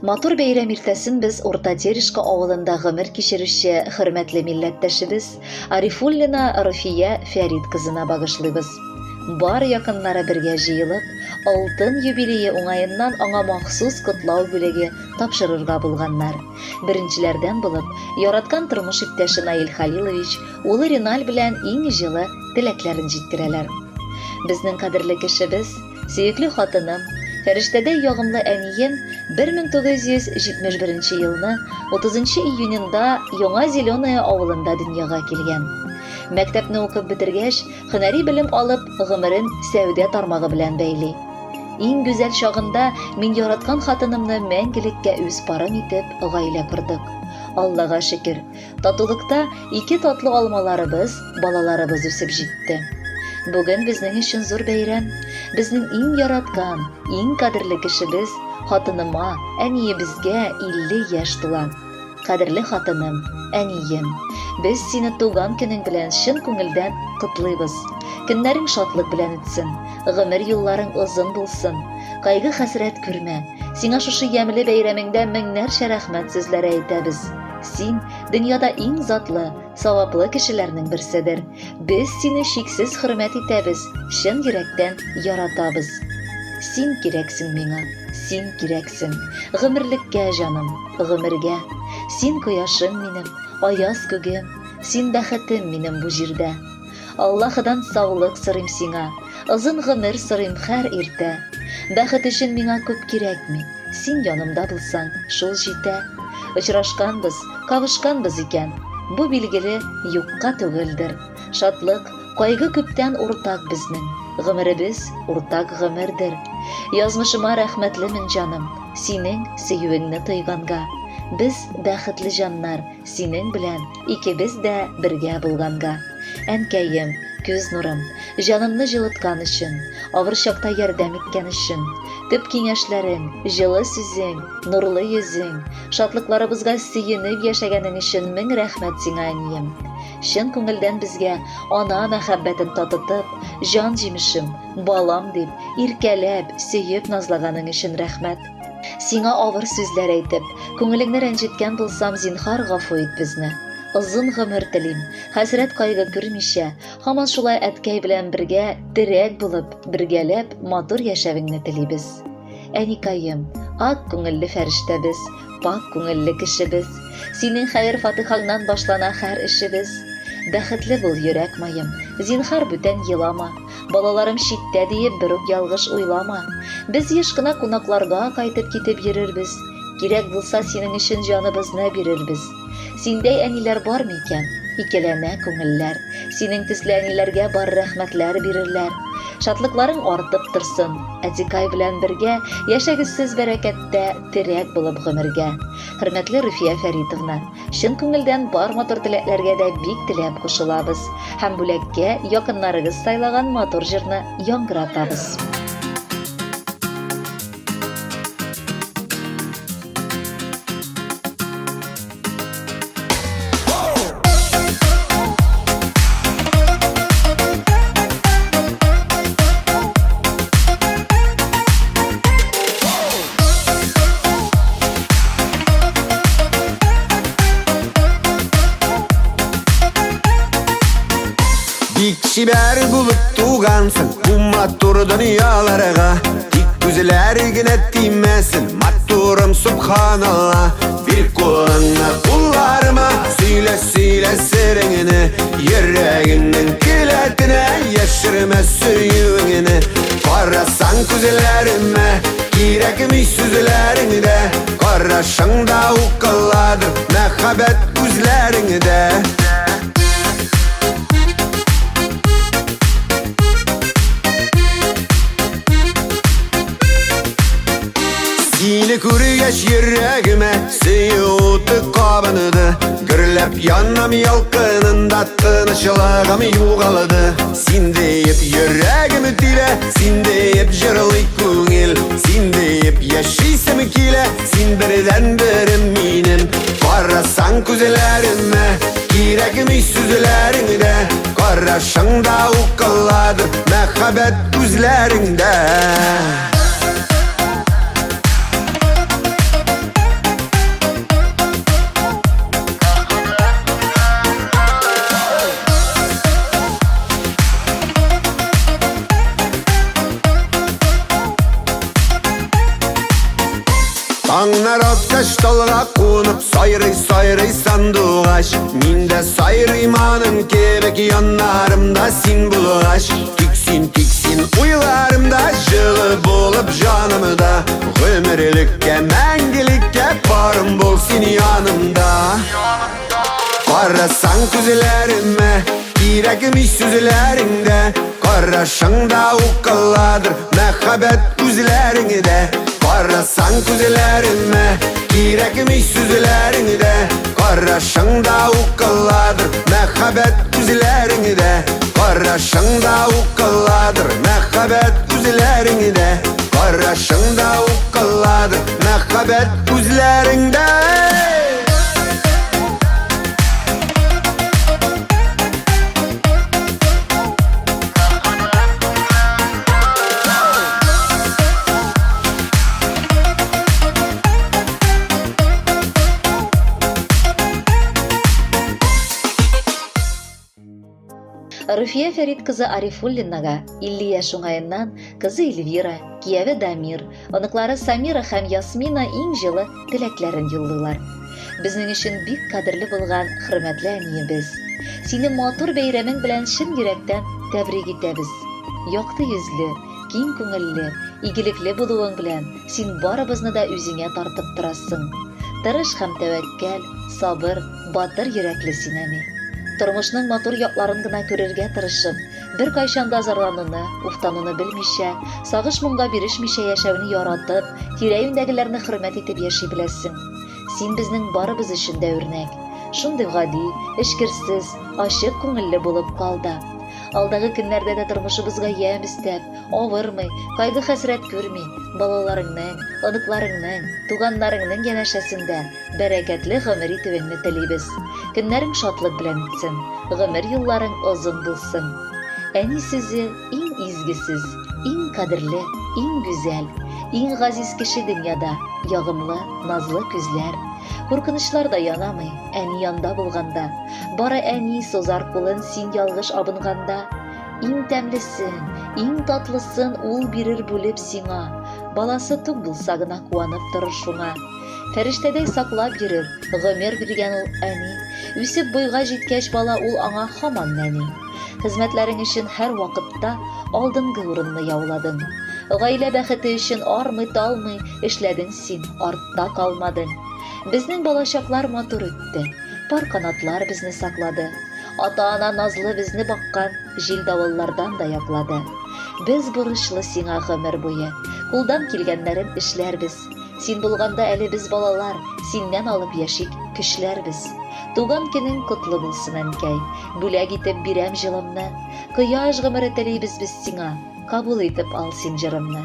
Матур бәйрәм иртәсен без Урта Терешка авылында гомер кичерүче хөрмәтле милләттәшебез Арифуллина Руфия Фәрит кызына багышлыйбыз. Бар якыннары бергә җыелып, алтын юбилее уңаеннан аңа махсус котлау бүлеге тапшырырга булганнар. Беренчеләрдән булып, яраткан тормыш иптәше Наил Халилович улы Риналь белән иң җылы теләкләрен җиткерәләр. Безнең кадерле кешебез, Сөекле хатыным, фәрештәдәй ягымлы әнием 1971 елны 30 июненда Яңа Зеленая авылында дөньяга килгән. Мәктәпне укып бетергәч, һөнәри белем алып, гомерен сәүдә тармагы белән бәйли. Иң гүзәл чагында мин яраткан хатынымны мәңгелеккә үз парым итеп гаилә кордык. Аллага шөкер, Татулыкта ике татлы алмаларыбыз, балаларыбыз үсеп җитте. Бүген безнең өчен зур бәйрәм. Безнең иң яраткан, иң кадерле кешебез, хатыныма, әниебезгә 50 яшь тула. Кадерле хатыным, әнием, без сине туган көнең белән чын күңелдән котлыйбыз. Көннәрең шатлык белән үтсен, гомер юлларың озын булсын. Кайгы-хәсрәт күрмә. Сиңа шушы ямьле бәйрәмеңдә меңнәрчә рәхмәт сүзләре әйтәбез. Син дөньяда иң затлы, саваплы кешеләрнең берседер. Без сине чиксез хөрмәт итәбез, чын йөрәктән яратабыз. Син кирәксең миңа, син кирәксең. Гомерлеккә, җаным, гомергә. Син кояшым минем, аяз күгем, син бәхетем минем бу җирдә. Аллаһыдан саулык сорыйм сиңа, озын гомер сорыйм һәр иртә. Бәхет өчен миңа күп кирәкми, син янымда булсаң, шул җитә. Очрашканбыз, кавышканбыз икән, бу билгеле юкка түгелдер. Шатлык, кайгы күптән уртак безнең, гомеребез уртак гомердер. Язмышыма рәхмәтлемен, җаным, синең сөюеңне тойганга. Без бәхетле җаннар, Синең белән икебез дә бергә булганга. Әнкәем, күз нурым, җанымны җылыткан өчен, авыр чакта ярдәм иткән өчен, төп киңәшләрең, җылы сүзең, нурлы йөзең, шатлыкларыбызга сөенеп яшәгәнең өчен мең рәхмәт сиңа, әнием. Чын күңелдән безгә ана мәхәббәтен татытып, җан җимешем, балам дип, иркәләп, сөеп назлаганың өчен рәхмәт. Сиңа авыр сүзләр әйтеп, күңелеңне рәнҗеткән булсам, зинһар гафу ит безне. Озын гомер телим, хәсрәт-кайгы күрмичә, һаман шулай әткәй белән бергә терәк булып, бергәләп матур яшәвеңне телибез. Әникаем, ак күңелле фәрештәбез, пакь күңелле кешебез. Синең хәер-фатихаңнан башлана һәр эшебез. Бәхетле бул, йөрәк маем, зинһар бүтән елама. Балаларым читтә диеп берүк ялгыш уйлама. Без еш кына кунакларга кайтып китеп йөрербез. Кирәк булса, синең өчен җаныбызны бирербез. Синдәй әниләр бар микән? Икеләнә күңелләр. Синең төсле әниләргә бар рәхмәтләр бирерләр. Шатлыкларың артып торсын. Әтикай белән бергә яшәгез сез бәрәкәттә, терәк булып гомергә. Хөрмәтле Руфия Фәритовна, Чын күңелдән бар матур теләкләргә дә бик теләп кушылабыз һәм бүләккә якыннарыгыз сайлаган матур җырны яңгыратабыз. Бик чибәр булып тугансың бу матур дөньяларга. Тик күзләр генә тимәсен, матурым, субханалла. Бир кулыңны кулларыма, сөйлә, сөйлә сереңне. Йөрәгеңнең келәтенә яшермә сөюеңне. Карасаң күзләремә, кирәкми сүзләрең дә. Карашыңда укыладыр мәхәббәт күзләреңдә. Сине күргәч йөрәгемә сөю уты кабынды. Гөрләп янам ялкынында, тынычлыгым югалды. Син диеп йөрәгем тибә, син диеп җырлый күңел. Син диеп яшисем килә, син бердәнберем минем. Карасаң күзләремә, кирәкми сүзләрең дә. Карашыңда укыладыр мәхәббәт күзләреңдә. Таңнар аткач талга кунып сайрый сайрый сандугач. Мин дә сайрыйм аның кебек яннарымда син булгач. Тик син, тик син уйларымда җылы булып җанымда. Гомерлеккә, мәңгелеккә парым бул син янымда. Карасаң күзләремә, кирәкми сүзләреңдә. Карашыңда укыладыр мәхәббәт күзләреңдә. Карасаң күзләремә, кирәкми сүзләреңдә. Карашыңда укыладыр мәхәббәт күзләреңдә. Карашыңда укыладыр мәхәббәт күзләреңдә. Карашыңда укыладыр мәхәббәт күзләреңдә. Руфия Фәрит кызы Арифуллинага 50 яшь уңаеннан кызы Эльвира, кияве Дамир, оныклары Самира һәм Ясмина иң җылы теләкләрен юллыйлар. Безнең өчен бик кадерле булган хөрмәтле әниебез. Сине матур бәйрәмең белән чын йөрәктән тәбрик итәбез. Якты йөзле, киң күңелле, игелекле булуың белән син барыбызны да үзеңә тартып торасың. Тырыш һәм тәвәккәл, сабыр, батыр йөрәкле син, әни. Тормышның матур якларын гына күрергә тырышып, беркайчан да зарлануны, уфтануны белмичә, сагыш-моңга бирешмичә яшәүне яратып, тирә-юньдәгеләрне хөрмәт итеп яши беләсең. Син безнең барыбыз өчен дә үрнәк. Шундый гади, эчкерсез, ачык күңелле булып кал да. Алдагы көннәрдә дә тормышыбызга ямь өстәп, авырмый, кайгы-хәсрәт күрми, балаларыңның, оныкларыңның, туганнарыңның янәшәсендә бәрәкәтле гомер итүеңне телибез. Көннәрең шатлык белән үтсен, гомер юлларың озын булсын. Әни сүзе иң изге сүз, иң кадерле, иң гүзәл, иң газиз кеше дөньяда, ягымлы, назлы күзләр. Куркынычлар да янамый, әни янда булганда. Бары әни сузар кулын син ялгыш абынганда. Иң тәмлесен, иң татлысын ул бирер бүлеп сиңа. Баласы тук булса гына куанып торыр шуңа. Фәрештәдәй саклап йөрер, гомер биргән ул әни. Үсеп буйга җиткәч бала ул аңа һаман нәни. Хезмәтләрең өчен һәрвакытта алдынгы урынны яуладың. Гаилә бәхете өчен армый-талмый эшләдең син, артта калмадың. Безнең балачаклар матур үтте. Пар канатлар безне саклады. Ата-ана назлы безне баккан, җил-давыллардан да яклады. Без бурычлы сиңа гомер буе. Кулдан килгәннәрен эшләрбез. Син булганда әле без балалар, синнән алып яшик, көчләрбез. Туган көнең котлы булсын, әнкәй. Бүләк итеп бирәм җылымны. Кояш гомере телибез без сиңа, кабул итеп ал син җырымны.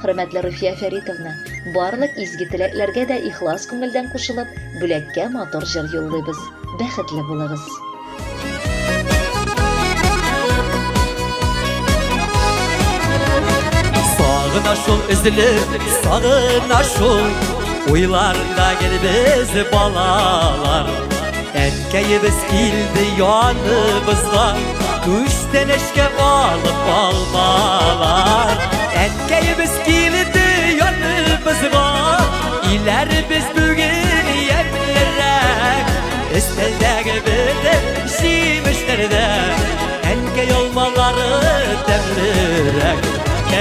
Хөрмәтле Руфия Фәритовна, барлык изге теләкләргә дә ихлас күңелдән кушылып, бүләккә матур җыр юллыйбыз. Бәхетле булыгыз! Сагына шул өзелеп, сагына шул Уйларында гел без балалар. Әнкәебез килде яныбызга, Күчтәнәчкә алып алмалар. Әнкәебез килде яныбызга, Иләребез бүген ямьлерәк. Өстәлдәге бөтен җимешләрдә Әнкәй алмалары тәмлерәк.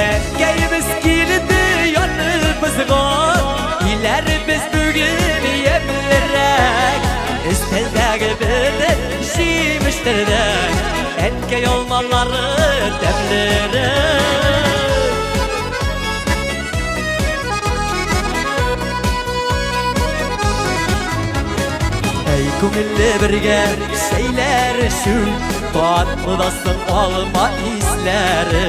Әнкәебез килде яныбызга, Иләребез бүген ямьлерәк. Өстәлдәге бөтен җимешләрдә Әнкәй алмалары тәмлерәк. Әй күңелле бергә чәйләр эчү, татлыдасын алма исләре.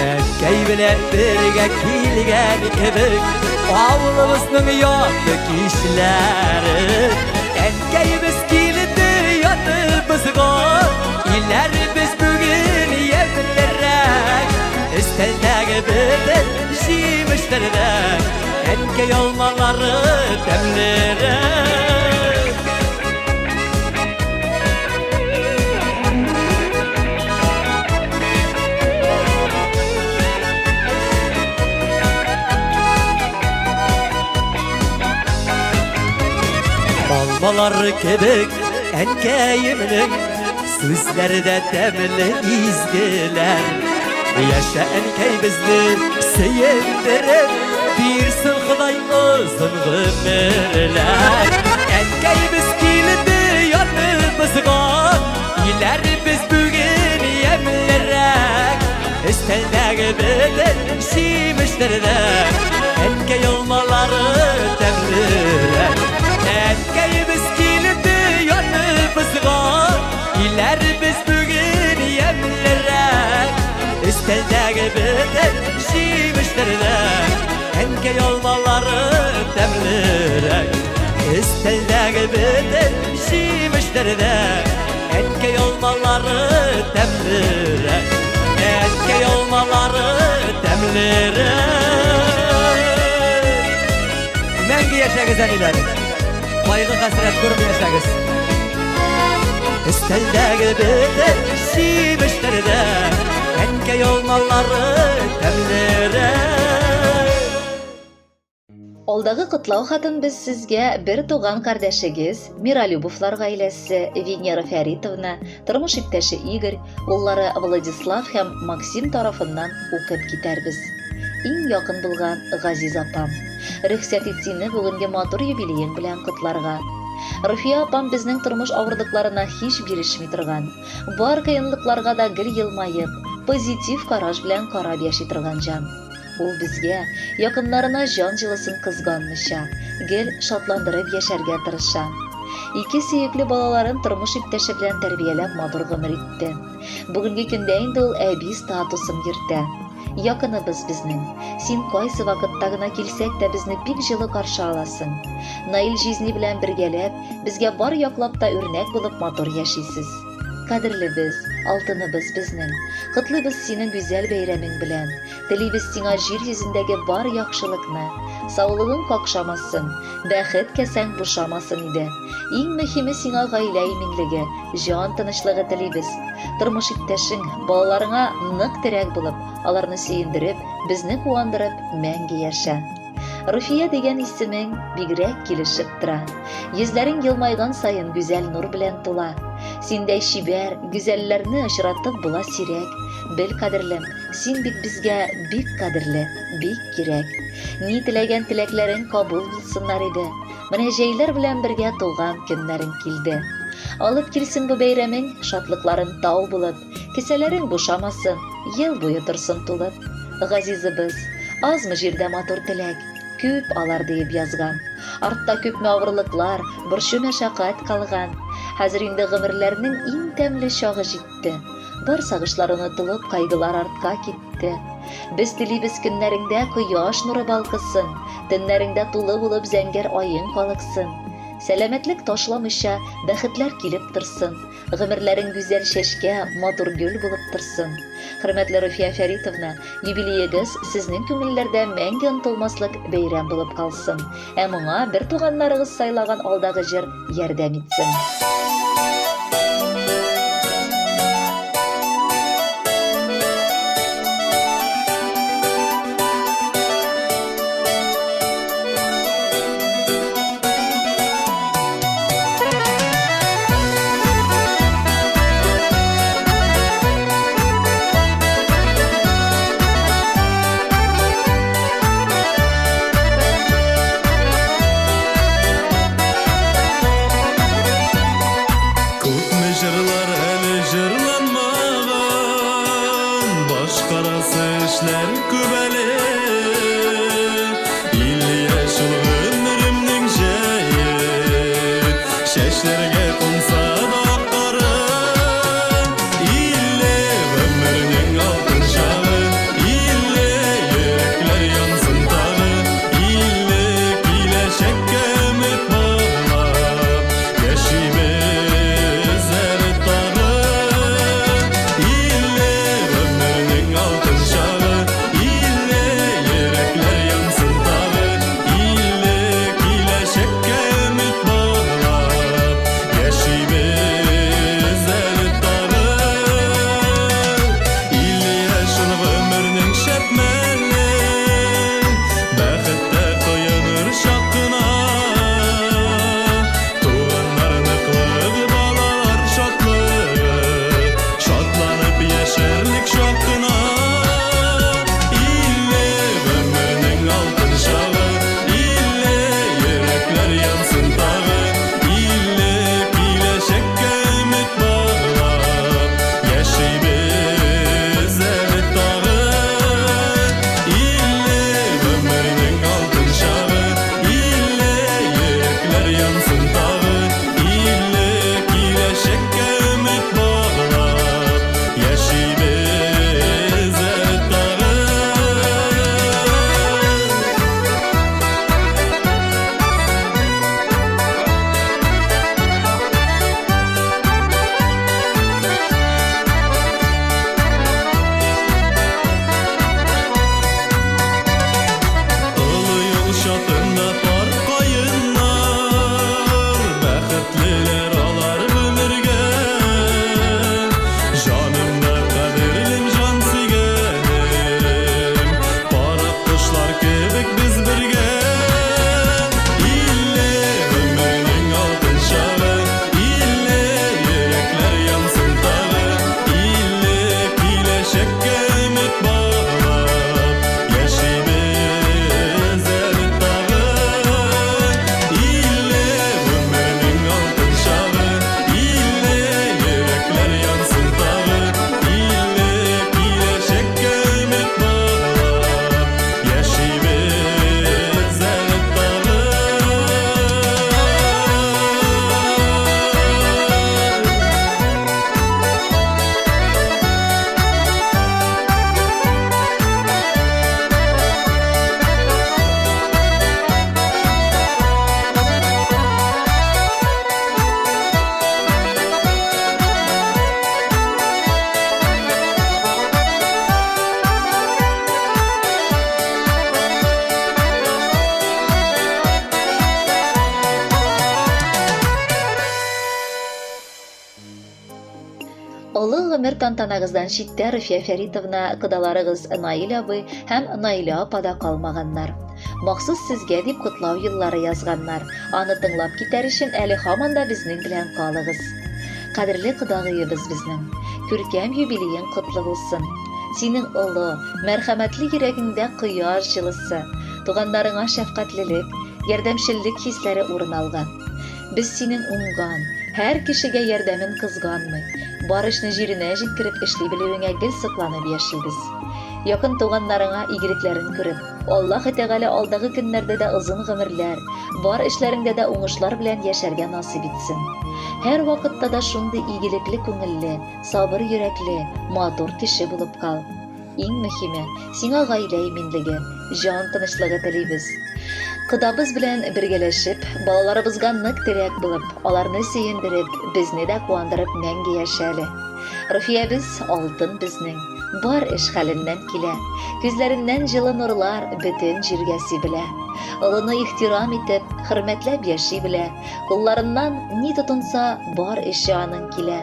Әнкәй белән бергә килгән кебек, авылыбызның якты кичләре. Әнкәебез килде яныбызга, илләребез бүген ямьлерәк. Өстәлдәге бөтен җимешләрдә әнкәй алмалары тәмлерәк. Алмалар кебек әнкәемнең сүзләре дә тәмле изгеләр. Яшә әнкәй безне сөендереп, бирсен Ходай озын гомерләр. Әнкәйбез килде яныбызга, Иләребез бүген ямьлерәк. Өстәлдәге бөтен җимешләрдән Әнкәй алмалары тәмлерәк. Әнкәйбез килде яныбызга, Иләребез бүген ямьлерәк. Өстәлдәге бөтен җимешләрдән Әнкәй алмалары тәмлерәк. Өстәлдәге бөтен җимешләрдән Әнкәй алмалары тәмлерәк. Әнкәй алмалары тәмлерәк. Мәңге яшәгез, әниләр. Кайгы хәсрәт күрми яшәгез. Өстәлдәге бөтен җимешләрдән Әнкәй алмалары тәмлерәк. Алдагы котлау хатын без сезгә бер туган кардәшегез Миролюбовлар гаиләсе Венера Фәритовна, тормыш иптәше Игорь, уллары Владислав һәм Максим тарафыннан укып китәрбез. Иң якын булган газиз апам, рөхсәт ит сине бүгенге матур юбилеең белән котларга. Руфия апам безнең тормыш авырлыкларына һич бирешми торган, бар кыенлыкларга да гел елмаеп, позитив караш белән карап яши торган җан. Ул безгә, якыннарына җан җылысын кызганмыйча, гел шатландырып яшәргә тырыша. Ике сөекле балаларын тормыш иптәше белән тәрбияләп матур гомер итте. Бүгенге көндә инде ул әби статусын йөртә. Якыныбыз безнең. Син кайсы вакытта гына килсәк тә безне бик җылы каршы аласың. Наил җизни белән бергәләп, безгә бар яклап та үрнәк булып матур яшисез. Кадерлебез, алтыныбыз безнең. Котлыйбыз сине гүзәл бәйрәмең белән. Телибез сиңа җир йөзендәге бар яхшылыкны. Саулыгың какшамасын, бәхет кәсәң бушамасын иде. Иң мөһиме сиңа гаилә иминлеге, җан тынычлыгы телибез. Тормыш иптәшең, балаларыңа нык терәк булып, аларны сөендереп, безне куандырып, мәңге яшә. Руфия дигән исемең бигрәк килешеп тора. Йөзләрең елмайган саен гүзәл нур белән тула. Синдәй чибәр, гүзәлләрне очратып була сирәк. Бел, кадерлем, син бит безгә бик кадерле, бик кирәк. Ни теләгән теләкләрең кабул булсыннар иде. Менә җәйләр белән бергә туган көннәрең килде. Алып килсен бу бәйрәмең, шатлыкларың тау булып, кесәләрең бушамасын, ел буе торсын тулып. Газизыбыз, азмы җирдә матур теләк, күп алар диеп язган. Артта күпме авырлыклар, борчу-мәшәкать калган. Хәзер инде гомерләрнең иң тәмле чагы җитте. Бар сагышлар онытылып, кайгылар артка китте. Без телибез көннәреңдә кояш нуры балкысын, төннәреңдә тулы булып зәңгәр аең калыксын. Сәламәтлек ташламыйча, бәхетләр килеп торсын. Гомерләрең гүзәл чәчкә, матур гөл булып торсын. Хөрмәтле Руфия Фәритовна, юбилеегыз сезнең күңелләрдә мәңге онытылмаслык бәйрәм булып калсын. Ә моңа бер туганнарыгыз сайлаган алдагы җыр ярдәм итсен. Күпме җырлар әле җырланмаган, Башкарасы эшләр күп әле. Илле яшь ул гомеремнең җәе, Чәчләргә кунса да аккары. Илле гомернең алтын чагы, Илле йөрәкләр янсын тагы, Илле киләчәккә өмет баглап, Яшибез әле тагы. Илле гомернең алтын чагы, Илле йөрәкләр янсын тагы, Илле киләчәккә өмет баглап, Яшибез әле тагы. Илле яшь ул гомернең шәп мәле, Бәхеттә коеныр чак кына. гомер тантанагыздан читтә Руфия Фәритовна, кодаларыгыз Наил абый һәм Наилә апа да калмаганнар. Махсус сезгә дип котлау юллары язганнар. Аны тыңлап китәр өчен әле һаман да безнең белән калыгыз. Кадерле кодагыебыз безнең, күркәм юбилеең котлы булсын. Синең олы, мәрхәмәтле йөрәгеңдә кояш җылысы, туганнарыңа шәфкатьлелек, ярдәмчеллек хисләре урын алган. Без синең уңган, һәр кешегә ярдәмен кызганмый, бар эшне җиренә җиткереп эшли белүеңә гел сокланып яшибез. Якын туганнарыңа игелекләрен күреп, Аллаһы Тәгалә алдагы көннәрдә дә озын гомерләр, бар эшләреңдә дә уңышлар белән яшәргә насыйп итсен. Һәрвакытта да шундый игелекле күңелле, сабыр йөрәкле, матур кеше булып кал. Иң мөһиме, сиңа гаилә иминлеге, җан тынычлыгы телибез. Кодабыз белән бергәләшеп, балаларыбызга нык терәк булып, аларны сөендереп, безне дә куандырып мәңге яшә әле. Руфиябез алтын безнең, бар эш хәленнән килә. Күзләреннән җылы нурлар бөтен җиргә сибелә. Олыны ихтирам итеп, хөрмәтләп яши белә. Кулларыннан ни тотынса, бар эше аның килә.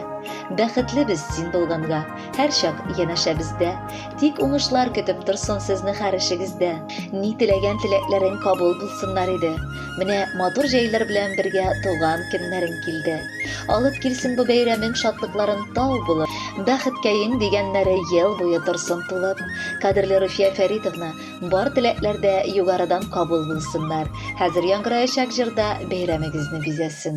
Бәхетле без син булганга, һәрчак янәшәбездә. Тик уңышлар көтеп торсын сезне һәр эшегездә. Ни теләгән теләкләрең кабул булсыннар иде. Менә матур җәйләр белән бергә туган көннәрең килде. Алып килсен бу бәйрәмең шатлыкларын тау булып. Бәхеткәең дигәннәре ел буе торсын тулып. Кадерле Руфия Фәритовна, бар теләкләр дә югарыдан кабул булсыннар. Хәзер яңгыраячак җыр да бәйрәмегезне бизәсен.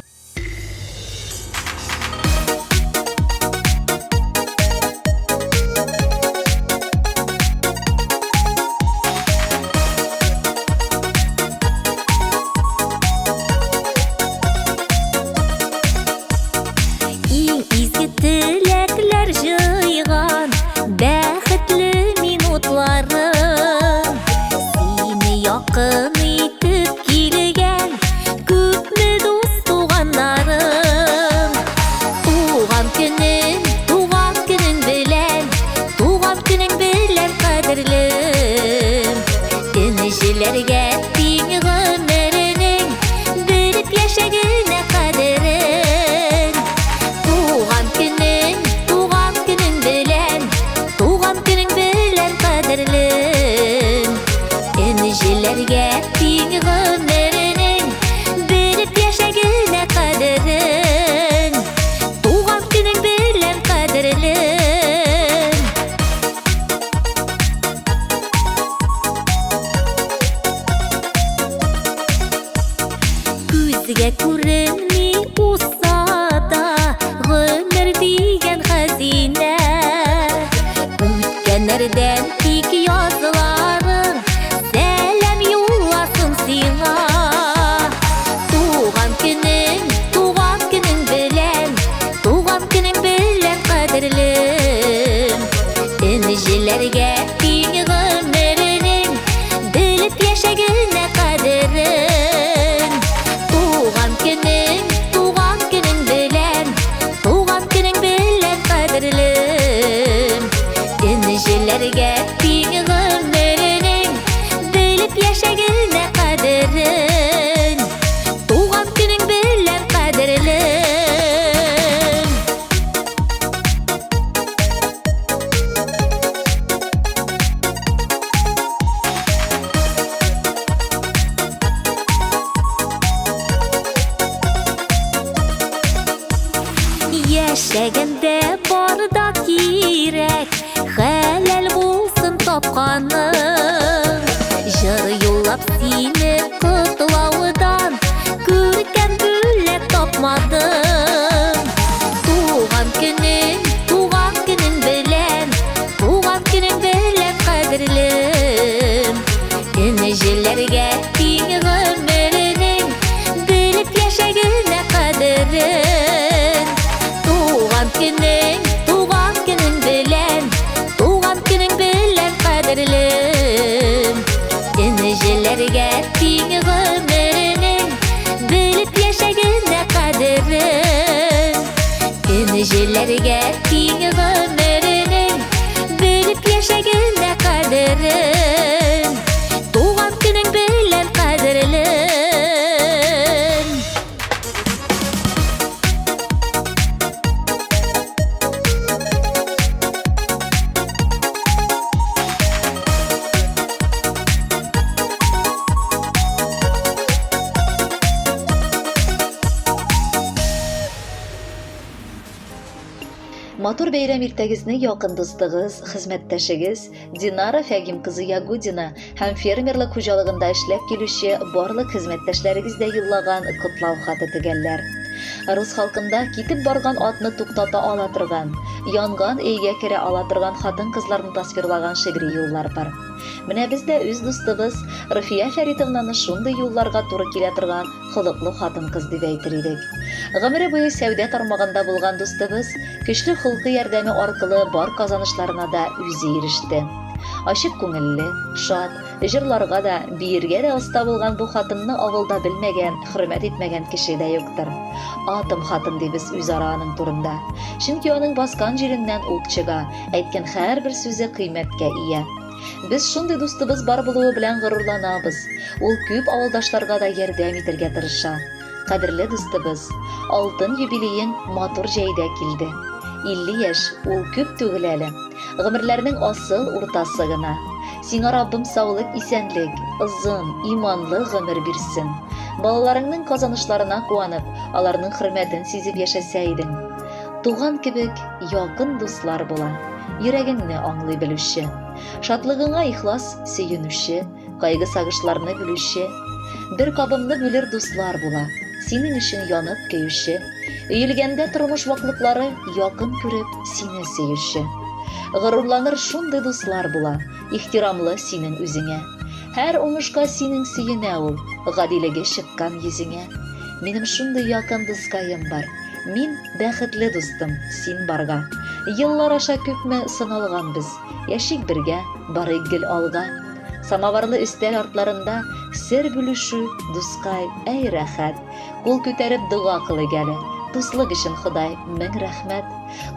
Иң изге теләкләр җыйган бәхетле минутларым Сине якын итеп килгән күпме дус туганнарым Туган көнең, туган көнең белән, туган көнең белән кадерлем Энҗеләргә тиң гомеренең белеп яшә генә кадерен Туган көнең, туган көнең белән, туган көнең белән кадерлем Энҗеләргә тиң гомеренең белеп яшә генә кадерен Туган көнең белән кадерлем Күзгә күренми узса да гомер дигән хәзинә. Үткәннәрдән тик язларың сәлам юлласын сиңа. Туган көнең, туган көнең белән, туган көнең белән кадерлем. Энҗеләргә тиң гомеренең белеп яшә генә кадерен. Туган көнең, туган көнең белән, туган көнең белән кадерлем. Энҗеләргә тиң гомеренең белеп яшә генә кадерен. Туган көнең белән кадерлем. Яшәгәндә бар да кирәк, хәләл булсын тапканың. Җыр юллап сине котлаудан күркәм бүләк тапмадым. Туган көнең, туган көнең белән, туган көнең белән кадерлем. Энҗеләргә тиң гомеренең белеп яшә генә кадерен. Туган көнең, туган көнең белән, туган көнең белән кадерлем. Матур бәйрәм иртәгезне якын дустыгыз, хезмәттәшегез Динара Фәгим кызы Ягудина һәм фермерлык хуҗалыгында эшләп килүче барлык хезмәттәшләрегез дә юллаган котлау хаты төгәлләр. Рус халкында китеп барган атны туктата ала торган, янган өйгә керә ала торган хатын-кызларны тасвирлаган шигъри юллар бар. Менә без дә үз дустыбыз Руфия Фәритовнаны шундый юлларга туры килә торган холыклы хатын-кыз дип әйтер идек. Гомере буе сәүдә тармагында булган дустыбыз көчле холкы ярдәме аркылы бар казанышларына да үзе иреште. Ачык күңелле, шат, җырларга да, биергә дә оста булган бу хатынны авылда белмәгән, хөрмәт итмәгән кеше дә юктыр. Атом хатын дибез үзара аның турында. Чөнки аның баскан җиреннән ут чыга, әйткән һәрбер сүзе кыйммәткә ия. Без шундый дустыбыз бар булуы белән горурланабыз. Ул күп авылдашларга да ярдәм итәргә тырыша. Кадерле дустыбыз, алтын юбилеең матур җәйдә килде. 50 яшь, ул күп түгел әле. Гомерләрнең асыл уртасы гына. Сиңа Раббым саулык, исәнлек, озын, иманлы гомер бирсен. Балаларыңның казанышларына куанып, аларның хөрмәтен сизеп яшәсә идең. Туган кебек якын дуслар була, йөрәгеңне аңлый белүче. Шатлыгыңа ихлас сөенүче, кайгы-сагышларны бүлүче. Бер кабымны бүлер дуслар була, синең өчен янып көюче. Өелгәндә тормыш ваклыклары якын күреп, сине сөюче. Горурланыр шундый дуслар була, ихтирамлы синең үзеңә. Һәр уңышка синең сөенә ул, гадилеге чыккан йөзеңә. Минем шундый якын дускаем бар. Мин бәхетле дустым, син барга. Еллар аша күпме сыналган без. Яшик бергә, барыйк гел алга. Самоварлы өстәл артларында сер бүлешү, дускай, әй рәхәт. Кул күтәреп дога кылыйк әле. Дуслык өчен Ходай, мең рәхмәт.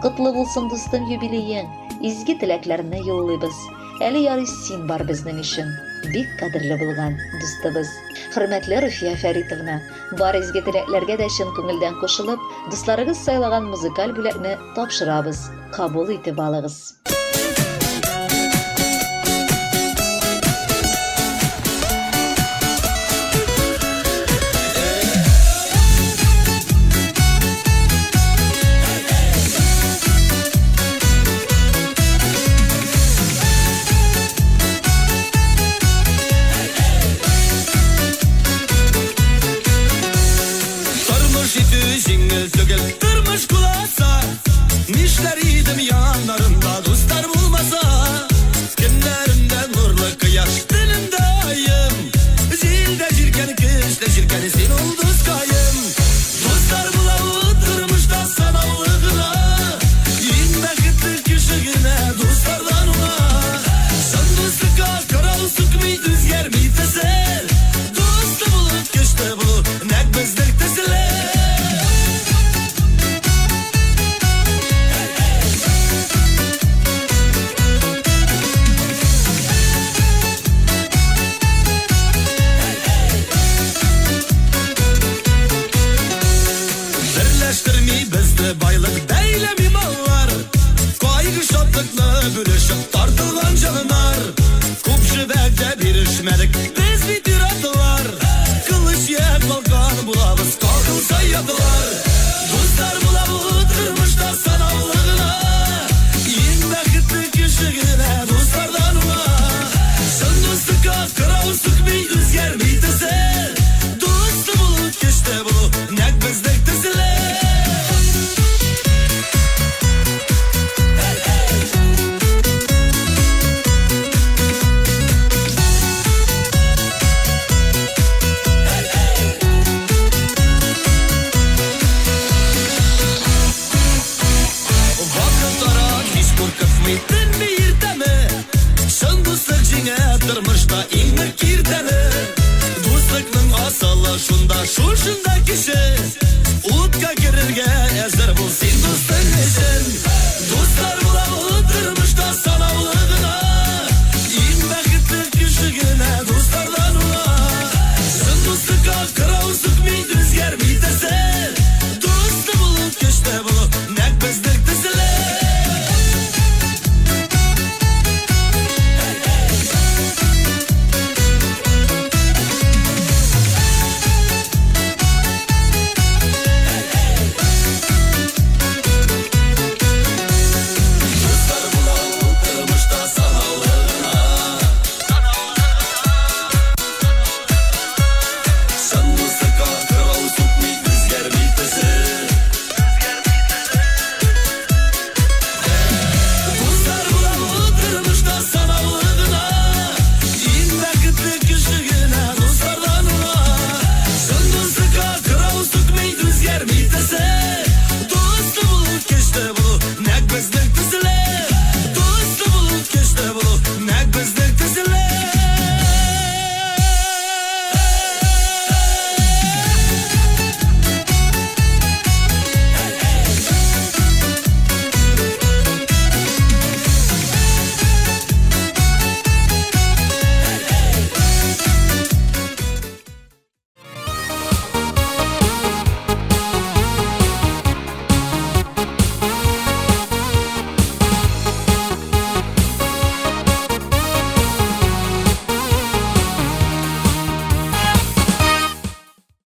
Котлы булсын, дустым, юбилеең. Изге теләкләрне юллыйбыз. Әле ярый син бар безнең өчен. Бик кадерле булган дустыбыз. Хөрмәтле Руфия Фәритовна, бар изге теләкләргә дә чын күңелдән кушылып, дусларыгыз сайлаган музыкаль бүләкне тапшырабыз. Кабул итеп алыгыз. Тормыш итү җиңел түгел, тормыш куласа. Нишләр идем яннарымда дуслар булмаса? Көннәремдә нурлы кояш, төнемдә аем. Җилдә җилкән, көчле җилкән, син ул дускаем. Дуслар була ул тормышта санаулы гына. Иң бәхетле кеше генә дуслардан уңа. Чын дуслыкка карау сүкми, үзгәрми төсел. Дусты булып, көчле булу нәкъ безнең төсле. Берләштерми безне байлык, бәйләми маллар. Кайгы шатлыкны бүлешеп тартылган җаннар. Күп җебәк бирешмәдек, без бит ир-атлар. Кылыч я калкан булабыз, кагылса ятлар.